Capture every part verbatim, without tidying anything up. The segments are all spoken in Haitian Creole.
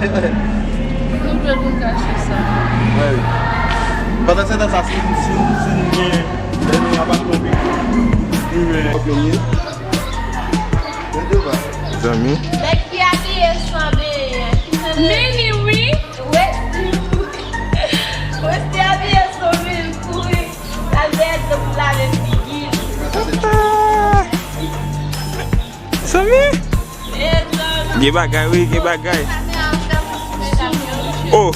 Nou dwe konn kache sa. Wi, wi. Pandan se tan sa, si, si, si nou gen, lè nou ap tonbe, nou gen pwoblèm. Zanmi. Nèg ki abiye san benyen, ki san benyen. Meni, wi. Westy. Westy abiye san benyen, l kouri. L al dèyè dlo pou l lave figi l. Zanmi. Gen bagay, wi, gen bagay. Oh.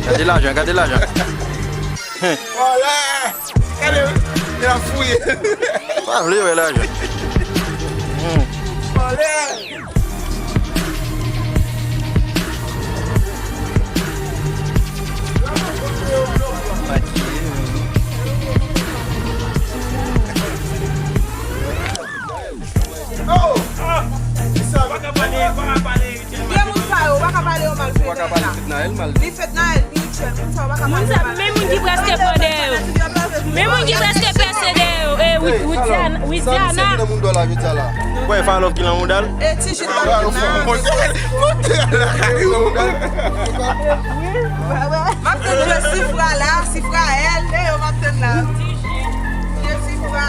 Gade lajan, gade lajan. Vòlè! Gade, li ap fouye. Pa vle wè lajan. Vòlè! Oh! Sa va. Vye moun sa yo, ou pa ka pale yo mal. Ou pa ka pale Fednaelle mal. Ni Fednaelle, ni Mitchell, moun sa yo pa ka pale yo mal. Men moun ki prèske pran dèyè yo. Men moun ki prèske pèse dèyè yo. E, Wi-, Widiana, Widiana. Sa se moun dò la, Widiana. Kwè Falòf ki lan mouda l? E ti jit la. M ap tann Sifra la, Sifra L, e yo m ap tann la. Ti jit. Sifra,